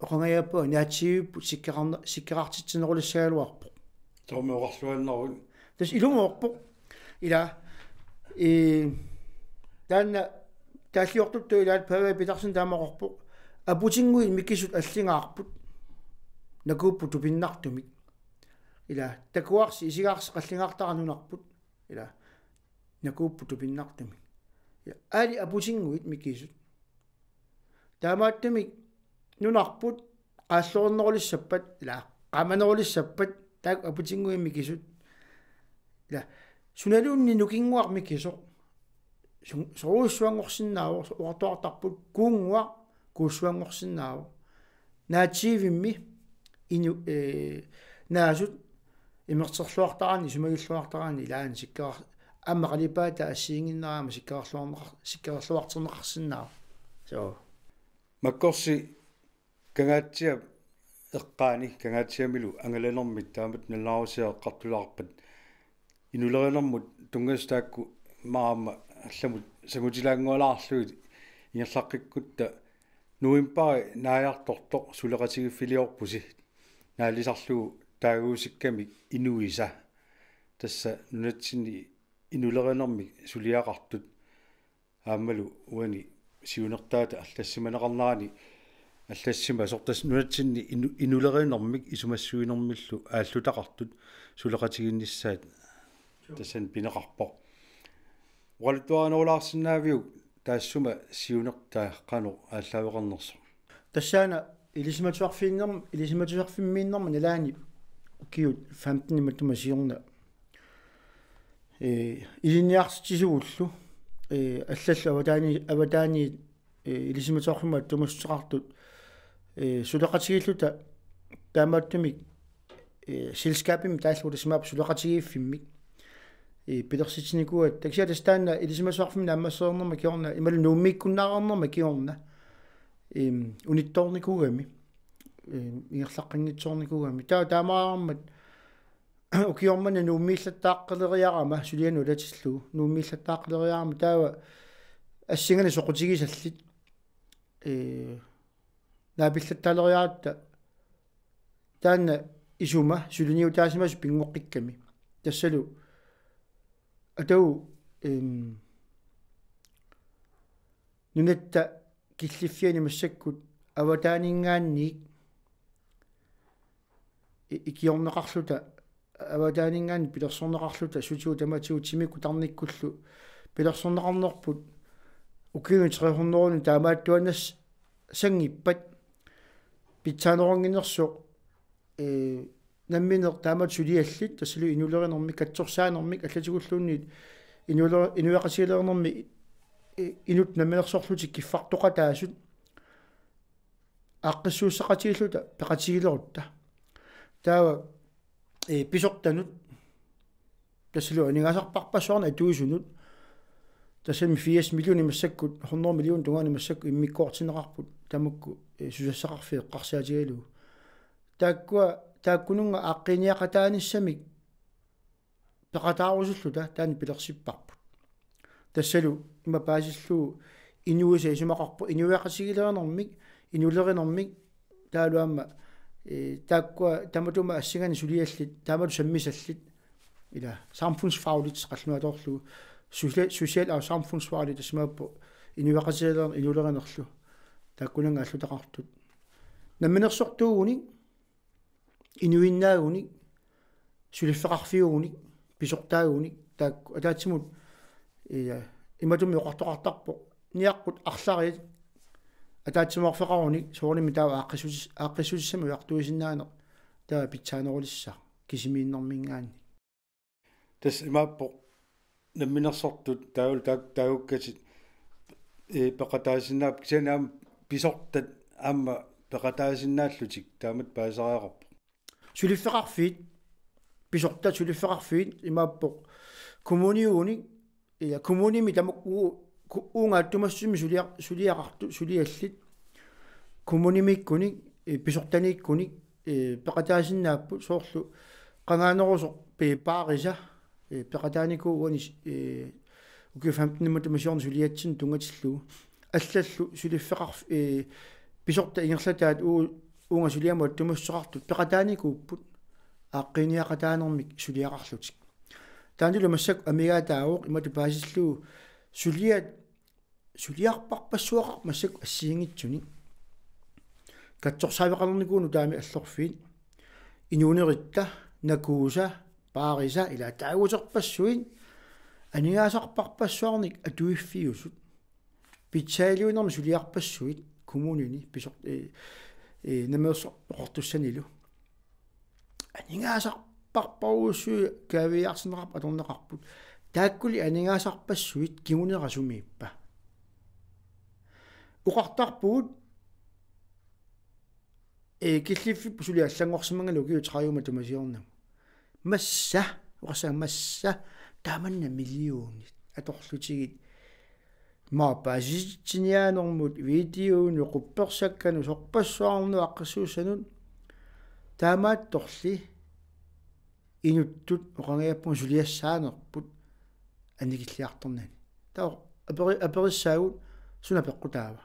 oqangajaappunga naatsiivipput sikkeqarne-, sikkeqartitsinerulissaagaluarpoq. Soormi oqarluinnarut. Tassa ilumoorpoq. Ila, ee, taanna taalliortuttu ilaat Pavia Petersen taama oqarpoq: Aputinnguit mikisut allingaarput, nakuupput tupinnartumik. Ila, takuarsi isigaarsi qallingaartara nunarput. Ila, nakuupput tupinnartumik. Ila, aali aputinnguit mikisut. Taamaattumik nunarput qaalluinnerulissappat, ila, qamanerulissappat, taakku aputinnguit mikisut. Ila, sunaluunniit nukinnguaq mikisoq. Su-, soorujussuanngorsinnaavoq, oqartuartarput, kuunnguaq kuussuanngorsinnaavoq. Naatsiivimmi inu-, ee, naasut imerterluartaraanni, isumagilluartaraanni, ilaanni sikkeqar-, aamma qalipaataa assigiinnginnera aamma sikkeqarluarneqar-, sikkeqarluarterneqarsinnaavoq. Soo. Makkorsi Kangaatsiap eqqaani, Kangaatsiamilu angalanermit taamatut nalunaarusiaq eqqartulaarpat, inulerinermut tunngasut taakku immaqa aamma allamut sangutilaanngualaarlugit ingerlaqqikkutta novembari naajartortoq suleqatigiiffiliorpusi naalisarlugu taaguusikkamik inuisa. Tassa nunatsinni inulerinermik suliaqartut aammalu uani siunertaata allassimaneqarnerani allassimasoq, tassa nunatsinni inu-, inulerinermik isumassuinermillu aallutaqartut suleqatigiinnissaat tassani pineqarpoq. Oqaluttuarinerulaarsinnaaviuk taassuma siunertaa qanoq aallaaveqarnersoq? Tassaana ilisimatusarfiinnerm-, ilisimatusarfimmiinnerma nalaani ukiut femten imatuma siorna, ee, ilinniartitsisugullu, ee, allallu avataani-, avataaniit, ee, ilisimatusarfimmut attuumassuteqartut, ee, suleqatigiilluta taamaattumik, ee, selskabimik taallugu tassa imaappoq suleqatigiiffimmik, ee, pilersitsinikuugatta. Takusiaq tassa taanna ilisimatusarfimmi naammassereernerma kingorna, imaluunniit Nuummiikkunnaareernerma kingorna, eem, unittoornikuugami, eem, ingerlaqqinngitsoornikuugami. Taava taamaammat ukioq manna Nuummiillattaaqqileriarama, sulianut atatillugu, Nuummiillattaaqqileriarama, taava assinganik soqutigisallit, ee, naapillattaaleriaratta, taanna isuma suliniutaasimasut pinngoqqikkami. Tassalu atagu, eem, nunatta killiffiani massakkut avataaninngaanniit i-, ikiorneqarluta, avataaninngaanniit pilersorneqarluta sutigut tamatigut timikkut tarnikkullu pilersorneqarnerput ukiuni tre hundrede taamaattuaannassanngippat pitsaanerunnginnersoq, ee, nammineq taamatut suliallit, tassalu inulerinermik, katsorsaanermik, allatigulluunniit inuler-, inuiaqatigiilerinermi, ee, inuk namminersorlutik kiffartoqataasut aaqqissuusseqatigiilluta peqatigiilerutta. Taava, ee, pisortanut, tassalu aningaasarpassuarnik atuisunut, tassami firs millionit massakkut, hundrede millionit tungaanut massakkut immikkoortinneqarput, tamakku, ee, susassaqarfiit eqqarsaatigalugu. Taakkua, taakkununnga aaqqiiniaqataanissamik peqataarusulluta taanna pilersipparput. Tassalu ima paasillugu inuisa isumaqarpoq inuiaqatigiilerinermik, inulerinermik, taavalu aamma, ee, taakkua tamatuma assinganik suliallit, taamatut sammisallit, ila samfundsfagligt qallunaatoorlugu, sosia-, social- og samfundsfagligt, tassa imaappoq inuiaqatigiilerin-, inulerinerlu, taakkunannga aallutaqartut. Namminersortuugunik, inuinnaagunik, suliffeqarfiugunik, pisortaagunik, taakku ataatsimut, ee, imatumi oqartoqartarpoq: Niaqqut arlariit ataatsimoorfeqarunik soorunami taava aaqqissutis-, aaqqissutissamik ujartuisinnaaneq taava pitsaanerulissaaq kisimiinnerminngaanniit. Tassa imaappoq namminersortut taavalu taak-, taagukkatit, ee, peqataasinnaapput, kisianni aamma pisortat aamma peqataasinnaallutik taamatut paasisariaqarpoq. Suliffeqarfiit pisortat suliffeqarfiit imaappoq kommuniunik, ja, kommunimi tamakku uunga attumassummik sulia-, suliaqartut suliallit kommunimiikkunik, eh, pisortaniikkunik, eh, peqataasinnaapput soorlu qangaanerusoq pe-, paarisa, eh, peqataanikuuvoq uani, eh, ukiut femten matuma siorna suliatsinni tunngatillugu. Allallu suliffeqarf-, eh, pisortat ingerlataat uu-, uunga suliamut attumassuseqartut peqataanikuupput aaqqiiniaqataanermik suliaqarlutik. Taannalu massakkut amigaataavoq imatut paasillugu suliat suliarparpassuaqarpoq massakkut assigiinngitsunik. Katsorsaaveqarnikuuvoq nutaamik allorfiit. Inuuneritta, nakuusa, paarisa ilaa taaguuterpassuit aningaasarparpassuarnik atuiffiusut. Pitsaaliuinermi suliarpassuit kommunini pisor-, eh, eh, Namminersorlutik Oqartussanilu. Aningaasarparparujussuit kaaviiaartinneqarput atorneqarput. Taakkuli aningaasarpassuit kingunera sumiippa? Oqartarpugut, eh, killiffipput suli allanngorsimanngilagut ukiut tredive matuma siornagut. Massa, oqassaanga massa, tamanna millionit atorlutigit. Maani paasisitsiniaanermut videonut, quppersakkanut, sorpassuarnut, aaqqissuussanut. Taamaattorli inuttut oqangajaappunga suliassaanerput annikilliartornani. Taava aperi-, aperissaagut suna peqqutaava.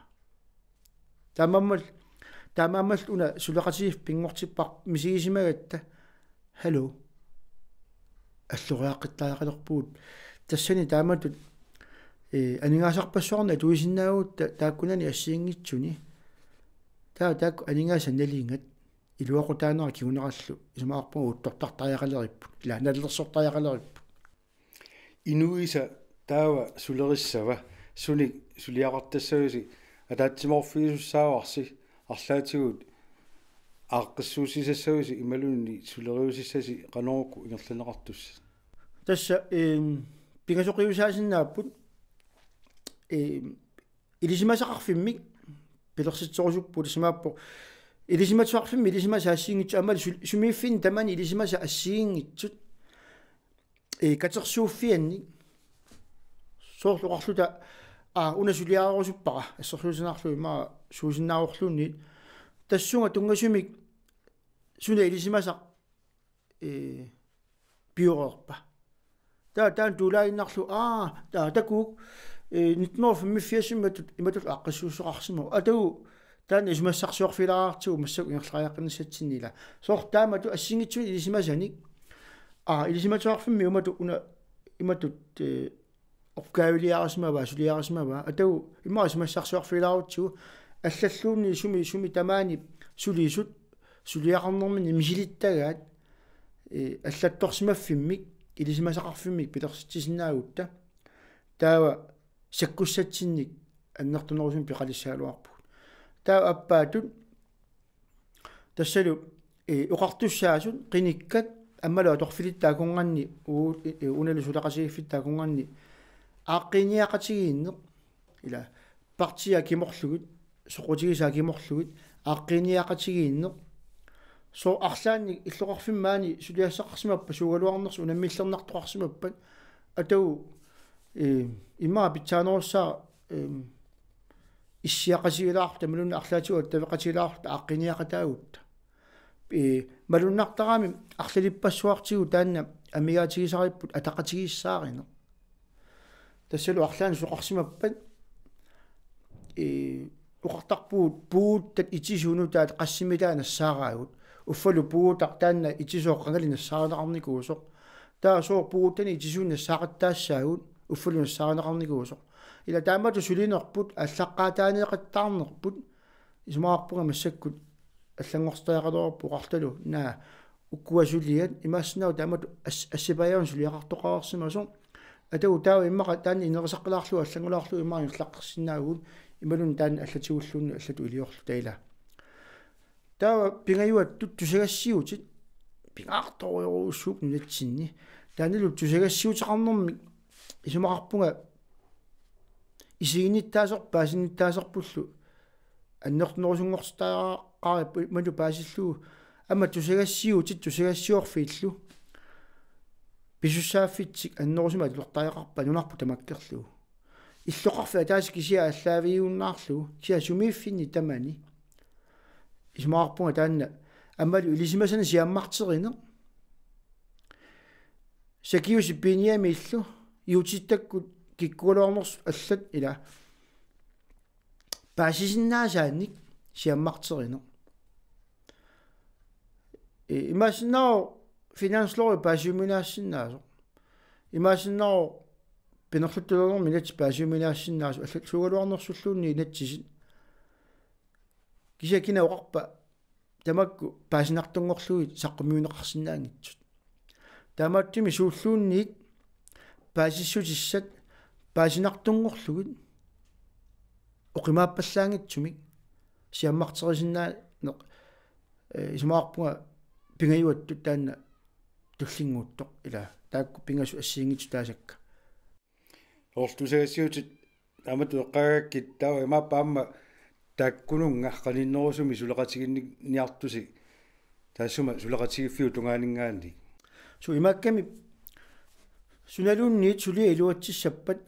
Taamaammat, taamaammat una suleqatigiiffik pinngortippara misigisimagatta. Hallo. Alloriaqqittariaqalerpugut. Tassani taamatut, eh, aningaasarpassuarnik atuisinnaagutta taakkunani assigiinngitsuni. Taava taakku aningaasat nalingat iluaqutaanera kingunerallu isumaqarpunga uuttortartariaqaleripput. Ilaa nalilersortariaqaleripput. Inuisa taava sulerissava, sunik suliaqartassavasi, ataatsimoorfigisussaavarsi, arlaatigut aaqqissuussisassavasi imaluunniit suleriusissasi qanoq uku ingerlanneqartussat? Tassa, ehm, pingasoqiusaasinnaapput, ehm, ilisimasaqarfimmik pilersitserusuppugut, tassa imaappoq ilisimatusarfimmik ilisimasat assigiinngitsut aammalu su-, sumiiffinni tamani ilisimasat assigiinngitsut, eh, katersuuffiannik. Soorlu oqarluta, aa, una suliarerusuppara, assersuutigiinnarlugu immaqa suusinnaavorluunniit. Tassunga tunngasumik suna ilisimasaq, eh, pioreerpa. Taava taanna tuulaaginnarlugu, aa, taava takuuk, eh, nitten hundrede femogfirs imatut, imatut aaqqissuussoqarsimavoq. Atagu taanna isumassarsiorfigilaartigu massakkut ingerlariaqqinnissatsinni ilaa. Soorlu taamatut assigiinngitsunik ilisimasanik. Aa, ilisimatusarfimmi imatut una, imatut, eh, opgaveliarisimavaa, suliarisimavaa. Atagu immaqa isumassarsiorfigilaarutsigu allalluunniit sumi, sumi tamaani sulisut, suliaqarnerminni misilittagaat, eh, allattorsimaffimmik, ilisimasaqarfimmik pilersitsisinnaagutta. Taava sakkussatsinnik annertunerusumik peqalissagaluarpugut. Taava aappaattut tassalu, eh, oqartussaasut qinikkat aammalu atorfilitta akornanni uu-, eh, unalu suleqatigiiffitta akornanni aaqqiiniaqatigiinneq, ilaa partiit akimorlugit, soqutigisat akimorlugit, aaqqiiniaqatigiinneq. Sooq arlaannik illoqarfimmi maani suliassaqarsimappat suugaluarnersoq unammillernartoqarsimappat, atagu, eh, immaqa pitsaanerussaaq, eh, issiaqatigilaarluta imaluunniit arlaatigut attaveqatigilaarluta aaqqiiniaqataagutta. Eh, malunnartarami arlalippassuartigut taanna amigaatigisaripput ataqatigiissaarineq. Tassalu arlaannik susoqarsimappat, eh, oqartarpugut puuttat itisuut nutaat qassimmitaat nassaaraagut. Uffalu puutaq taanna itisooq qangali nassaarineqarnikuusoq. Taava sooq puuttanik itisuunik nassaaqattaassaagut, uffalu nassaarineqarnikuusoq. Ilaa taamatut sulinerput, aallaqqaataaneeqattaarnerput, isumaqarpunga massakkut allanngortitariaqalerparput oqarlutalu, naa, ukua suliat, imaassinnaavoq taamatut as-, assipaajunik suliaqartoqarsimasoq. Atagu taava immaqa taanna inerisaqqilaarlugu allanngulaarlugu immaqa ingerlaqqissinnaavagut, imaluunniit taanna allatigulluunniit allatut iliorluta ilaa. Taava pingajuattut tusagassiuutit, pingaartorujorujussuupput nunatsinni. Taannalu tusagassiuuteqarnermik isumaqarpunga isiginnittaaserput paasinnittaaserpullu annertunerusunngortitariaqarpoq imatut paasillugu, aamma tusagassiuutit tusagassiorfiillu pisussaaffitsik annerusumik atulertariaqarpaat nunarput tamakkerlugu. Illoqarfik ataaseq kisiat aallaavigiunnaarlugu, kisianni sumiiffinni tamani. Isumaqarpunga taanna aammalu ilisimasani siammarterineq. Sakiusi piiniamiillu, juutittakkut kikkugaluarnersut allat ila. Paasisinnaasaannik siammarterineq. I-, imaassinnaavoq finanslovi paasiuminaassinnaavoq. Imaassinnaavoq pinerluttulernermi inatsit paasiuminaassinnaavoq, allat suugaluarnersulluunniit inatsisit. Kisianni kina oqarpa tamakku paasinartunngorlugit saqqummiunneqarsinnaanngitsut. Taamaattumik suulluunniit paasissutissat paasinartunngorlugit oqimaappallaanngitsumik siammarterisinnaaneq, eh, isumaqarpunga pingajuattut taanna tullinnguuttoq ila taakku pingasut assigiinngitsut taasakka. Ortusagassiutit aamma tueqqaagakkit taava imaappa aamma taakkununnga qaninnerusumik suleqatiginniartusi taassuma suleqatigiiffiup tungaaninngaanniit. Suu imaakkami sunaluunniit suliat iluatsissappat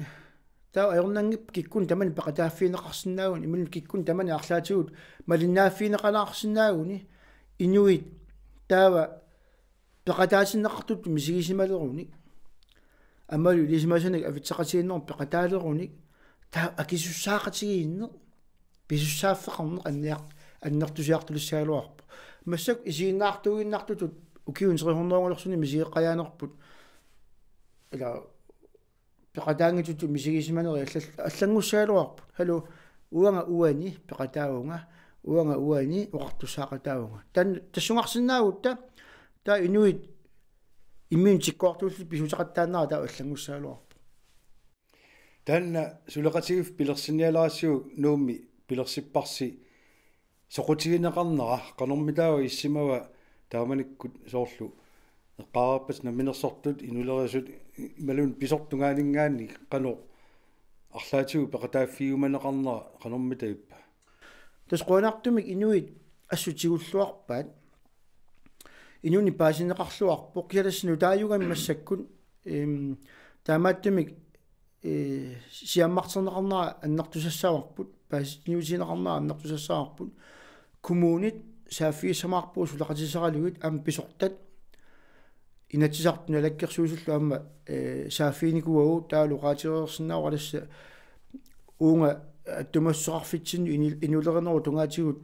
taava ajornanngippat kikkunnit tamanit peqataaffigineqarsinnaaguni imaluunniit kikkunnit tamanit arlaatigut malinnaaffigineqalaarsinnaaguni inuit taava peqataatinneqartutut misigisimalerunik. Aammalu ilisimasanik avitseqatigiinnermut peqataalerunik taava akisussaaqatigiinneq pisussaaffeqarneq anniar-, annertusiartulissagaluarpoq. Massakkut isiginnaartuuginnartutut ukiuni tre hundrede-nngorluni misigeqqajaanerput ila peqataanngitsutut misigisimanerit allal-, allanngussagaluarput. Hallo, uanga uani peqataavunga, uanga uani oqartussaaqataavunga. Taanna tassungarsinnaagutta taava inuit imminut tikkuartuullutik pisuuteqattaarnera taava allanngussagaluarpoq. Taanna suleqatigiiffik pilersinnialerassiuk Nuummi pilersipparsi soqutigineqarnera qanormitaava issimava taamanikkut soorlu eqqaareerpat namminersortut inulerisut imaluunniit pisortut tungaaninngaanniit qanoq arlaatigut peqataaffigiumaneqarnera qanormitaava ippa? Tassa qujanartumik inuit assut tigulluarpaat. Inuuneq paasineqarluarpoq kisianni tassa nutaajugami massakkut, em, taamaattumik ee, siammarterneqarnera annertusassavarput, paasiniutigineqarnera annertusassavarput, kommunit saaffigissamaarpugut suleqatisaralugit aamma pisortat Inatsisartut Naalakkersuisullu aamma, ee, saaffiginikuuagut taavalu oqaatigereersinnaavoq tassa uunga attuumassuteqarfitsinnut ini-, inulerinerup tungaatigut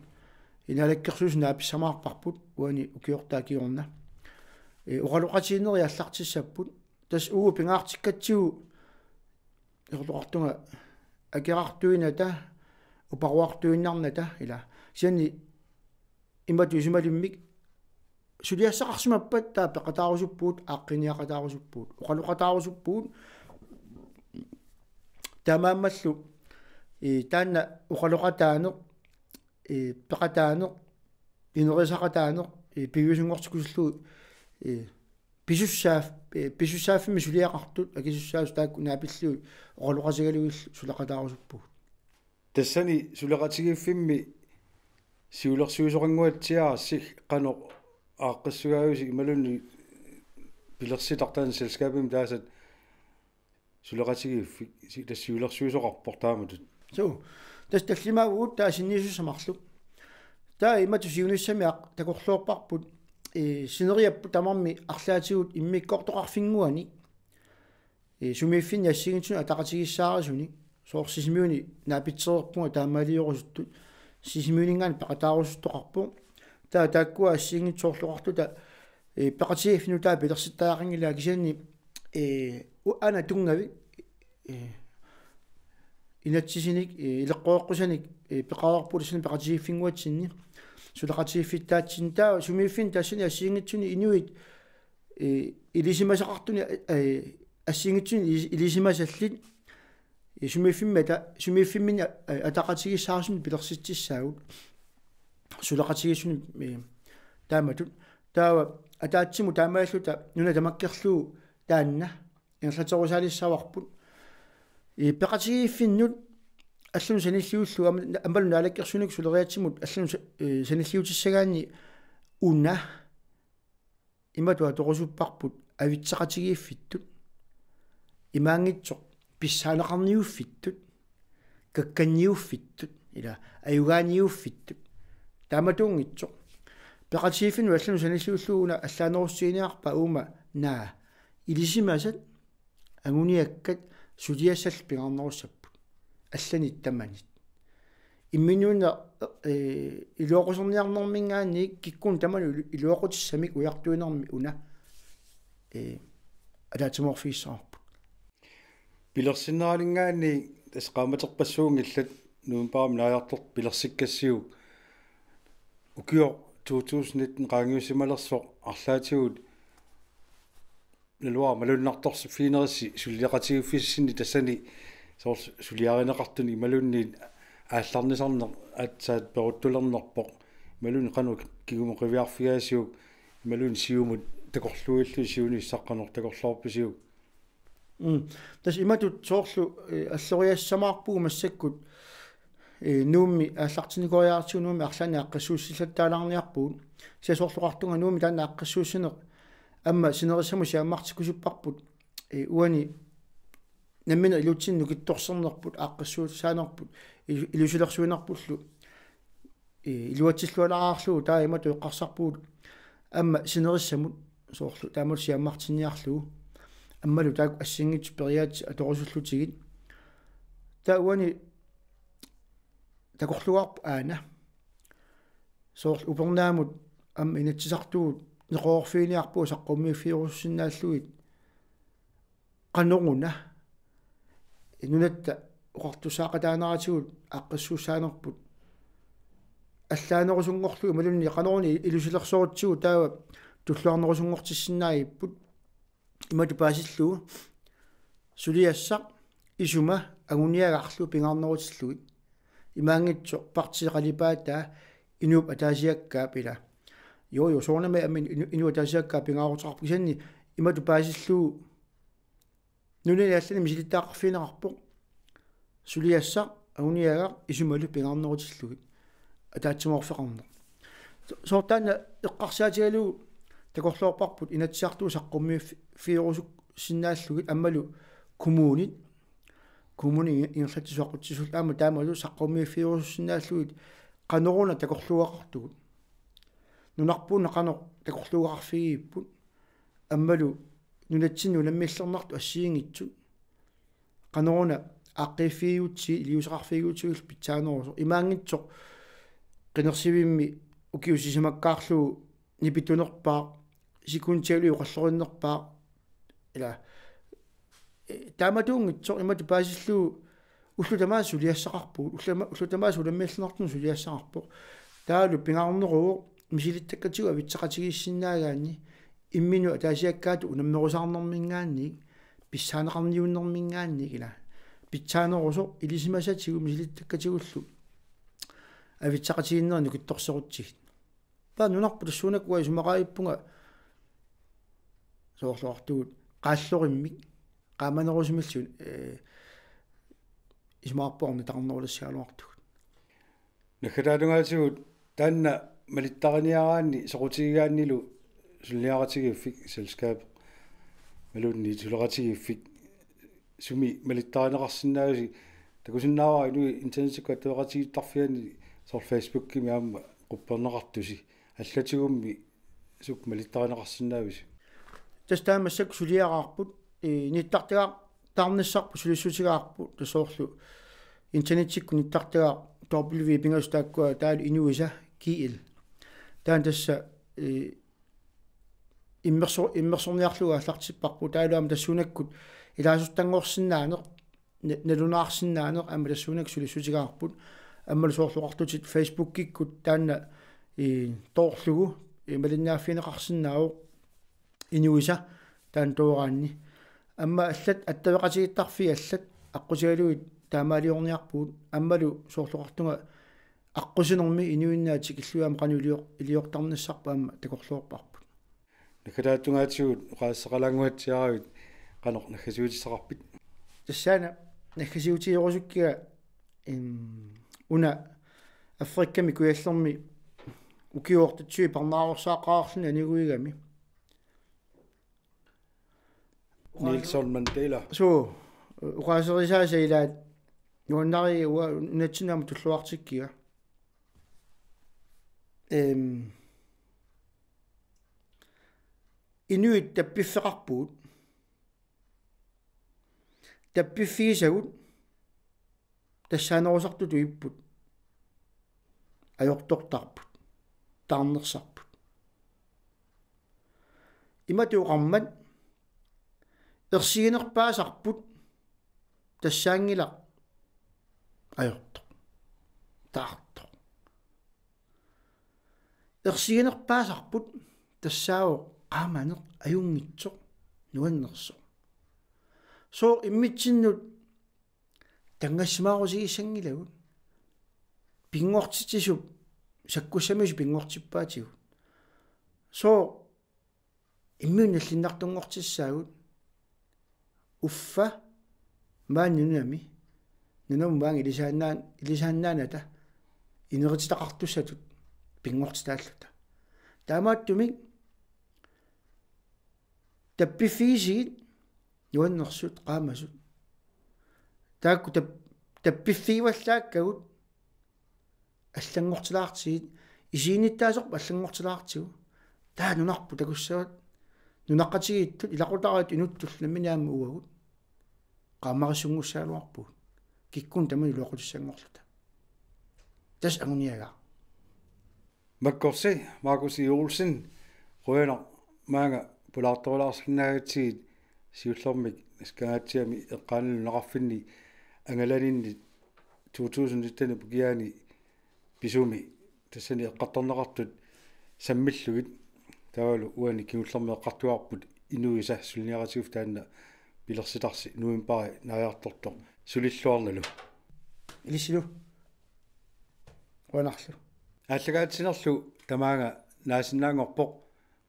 Naalakkersuisut naapissamaarparput uani ukiortaaq kingorna. Ee, oqaloqatigiinnerit aallartissapput. Tassa uagut pingaartikkatsigu erloqartunga akerartuinnata, uparuartuinnarnata ila. Kisianni imatut isumalimmik suliassaqarsimappat taava peqataarusuppugut, aaqqinniaqataarusuppugut, oqaloqataarusuppugut. Taamaammallu, ee, taanna oqaloqataaneq, ee, peqataaneq, inerisaqataaneq, ee, piviusunngortikkusullugu, ee, pisussaaf-, ee, pisussaaffimmi suliaqartut akisussaasut taakku naapillugit oqaloqatigalugillu suleqataarusuppugut. Tassani suleqatigiiffimmi siulersuisoqannguatsiarassi qanoq aaqqissugaavisi imaluunniit pilersitartaani selskabimi taasat suleqatigiiffik si-, tassa siulersuisoqarpoq taamatut. Suu, tassa tallimaavugut taava sinniisussat marluk. Taava imatut siunissami aq-, takorloorparput, ee, sineriapput tamarmik arlaatigut immikkoortoqarfinnguanik, ee, sumiiffinni assigiinngitsunik ataqatigiissaarisunik, soorlu Sisimiuni naapitsereerpunga taamaaliorusuttut, Sisimiuninngaanniit peqataarusuttoqarpoq. Taava taakkua assigiinngitsut soorlu oqartuta, ee, peqatigiiffinnut taava pilersittariaqanngilaat kisianni, ee, u-, aana tunngavik, ee, inatsisinik, ee, ileqqoreqqusanik, ee, peqareerpugut tassani peqatigiiffinnguatsinni, suleqatigiiffittaatsinni taava sumiiffinni tassani assigiinngitsuni inuit, ee, ilisimasaqartunik, ee, assigiinngitsunik ilis-, ilisimasallit, ee, sumiiffimmi ata-, sumiiffimminni, ee, ataqatigiissaarisunik pilersitsissaagut. Suleqatigiissunik, ee, taamatut. Taava ataatsimut taamaalilluta nuna tamakkerlugu taanna ingerlaterusaalissavarput. Ee, peqatigiiffinnut allanut sanilliullugu aamma, aammalu naalakkersuinikkut suleriaatsimut allanut sa-, ee, sanilliutissagaanni una imatut atorusupparput avitseqatigiiffittut, imaanngitsoq pissaaneqarniuffittut, kakkanniuffittut, ila ajugaaniuffittut. Taamatuunngitsoq. Peqatigiiffinnut allanut sanilliullugu una allaanerussutiginiarpaa uuma naa ilisimasat anguniakkat suliassallu pingaarnerussapput. Allanit tamanit. Imminnuinnaq, eh, iluaquserniarnerminngaanniit kikkunnut tamanut ilu-, iluaqutissamik ujartuinermi una, eh, ataatsimoorfigissavarput. Pilersinneraninngaanniit tassa qaammaterpassuunngillat novembarimi naajartortut pilersikkassiuk ukioq to tusind nitten qaangiussimalersoq arlaatigut naluara malunnartorsiorfiginerissi suleqatigiiffissinni tassani soorlu suliarineqartunik imaluunniit aallarnisarneq aatsaat peruttulernerpoq imaluunniit qanoq kingumut qiviarfigaasiuk imaluunniit siumut takorluuillusi siunissaq qanoq takorloorpisiuk? Mm. Tassa imatut soorlu, eh, alloriassamaarpugut massakkut, eh, Nuummi aallartinnikoriartigu Nuummi arlaannik aaqqissuussillattaalaarniarpugut. Kisianni soorlu oqartunga Nuummi taanna aaqqissuussineq aamma sinerissamut siammartikkusupparput, eh, uani nammineq ilutsinni nukittorsernerput, aaqqissuussaanerput, ilu-, ilusilersuinerpullu, eh, iluatsillualaarlugu taava imatut eqqarsarpugut aamma sinerissamut soorlu taamatut siammartinniarlugu aammalu taakku assigiinngitsut periaatsit atorusullutigit. Taava uani takorluugaarput aana. Soorlu upernaamut aamma Inatsisartugut neqeroorfiginiarpugut saqqummiiffigerusussinnaallugit. Qanoruna nunatta oqartussaaqataaneratigut aaqqissuussaanerput allaanerusunngorlugu imaluunniit qanoruna ilusilersorutsigu taava tulluarnerusunngortissinnaavippoq. Imatut paasillugu suliassaq isuma anguniagarlu pingaarnerutillugit. Imaanngitsoq partiit qalipaataa inuup ataasiakkaap ila. Joo, joo, soorunami aamma inu-, inuup ataasiakkaap pingaaruteqarpoq kisianni imatut paasillugu nunani allani misilittagaqarfigineqarpoq. Suliassaq anguniagaq isumalu pingaarnerutillugit ataatsimoorfeqarneq. So-, soorlu taanna eqqarsaatigalugu takorloorparput Inatsisartut saqqummiiffigerusussinnaallugit aammalu kommunit, kommunit ingerlatsisut aqutsisullu aamma taamatut saqqummiiffigerusussinnaallugit qanoruna takorluugaqartugut. Nunarput una qanoq takorluugaqarfigigipput. Aammalu nunatsinni unammillernartut assigiinngitsut. Qanoruna aaqqiiffigigutsigit iliuuseqarfigigutsigillu pitsaanerusoq. Imaanngitsoq qinersivimmi ukiut sisamakkaarlugu nipitunerpaaq, sekundialu oqallorinnerpaaq. Ila, eh, taamatuunngitsoq imatut paasillugu ullut tamaasa suliassaqarpugut, ullut tama-, ullut tamaasa unammillernartunut suliassaqarpoq. Taavalu pingaarneruvoq misilittakkatigut avitseqatigiissinnaagaanni imminut ataasiakkaatut unammerusaarnerminngaanniit, pissaaneqarniunnerminngaanniit ila. Pitsaanerusoq ilisimasatigut misilittagaqartigullu avitseqatigiinnerit nukittorserutsigit. Taava nunarput tassuunakkut isumaqarpunga soorlu oqartugut qaallorimmik qaamanerusumillu, eh, isumaqarpunga ornitaqarnerulassagaluartugut. Naggataata tungaatigut taanna malittariniaraanni soqutigigaannilu suleqatigiiffik selskab imaluunniit suleqatigiiffik sumi malittarineqarsinnaavusi takusinnaavara inuit internetikkut attaveqatigiittarfianni soorlu Facebookimi aamma qupperneqartusi allatigummi suk malittarineqarsinnaavusi. Tassa taamaassaq suliaraarput, eh, nittartagaq taarnissarput sulissutigaarput tassa soorlu internetikkut nittartagaq W pingasoq taakkua taavalu inuisa G L. Taanna tassa, eh, immerso-, immersorniarlugu aallartipparput taavalu aamma tassuunakkut ilaasortanngorsinnaaneq, na-, nalunaarsinnaaneq aamma tassuunakkut sulissutigaarput. Aammalu soorlu oqartutit Facebookikkut taanna, eh, toorlugu, eh, malinnaaffigineqarsinnaavoq inuisa taanna tooraanni. Aamma allat attaveqatigiittarfiit allat aqqutigalugit taamaaliorniarpugut aammalu soorlu oqartunga aqqusinermi inuinnaat tikillugu aamma qanoq ilior-, iliortarnissarput aamma takorloorparput. Naggataata tungaatigut oqaaseqalaannguatsiaravit qanoq naggasiutissaqarpit? Tassaana naggasiutigerusukkiga, em, una Afrikami kujallermi ukiuortatsui parnaarussaaqqaarluni aniguigami. Nelson Mandela. Suu, oqaaserisaasa ilaat nuannari uanga nunatsinni aamma tulluartikkiga. Ehm, inuit tappiffeqarpugut. Tappiffigisagut tassaanerusartutut ipput. Ajortortarput. Taarnersarput. Imatut oqarmat ersiginerpaasarput tassaanngilaq ajortoq. Taartoq. Ersiginerpaasarput tassaavoq qaamaneq ajunngitsoq nuannersoq. Sooq immitsinnut tanngassimaarutigissanngilagut. Pinngortitsisup sakkussamisup pinngortippaatigut. Sooq immiunnallinnartunngortissaagut. Uffa maani nunami. Nunamut maani ilisaannaan-, ilisaannaanata inerititaqartussatut pinngortitaalluta. Taamaattumik tappiffigisigit nuannersut qaamasut. Taakku tap-, tappiffigivallaakkagut allanngortilaartigit, isiginnittaasoq allanngortilaartigu. Taava nunarput takussavat, nunaqqatigiittut ilaqutariittut inuttullu nammineq aamma uagut. Qaamarissunngussagaluarpugut. Kikkunnut tamanut iluaqutissanngorluta. Tassa anguniagaq. Makkorsi, Markus E. Olsen, qujanaq maanga pulaartorulaarsinnaagatsigit siullermik Naskangaatsiami eqqaanni nunaqarfinni angalaninni to tusind nitten-ip ukiaani pisumi tassani eqqartorneqartut sammillugit taavalu uani kingullermi eqqartugarput inuisa suliniaratigut taanna pilersitarsi novembari naajartortoq sulilluarnalu. Ilissilu. Qujanarlu. Aallakaatitsinerlu tamaanga naasinnaanngorpoq,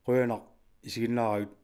qujanaq isiginnaaravit.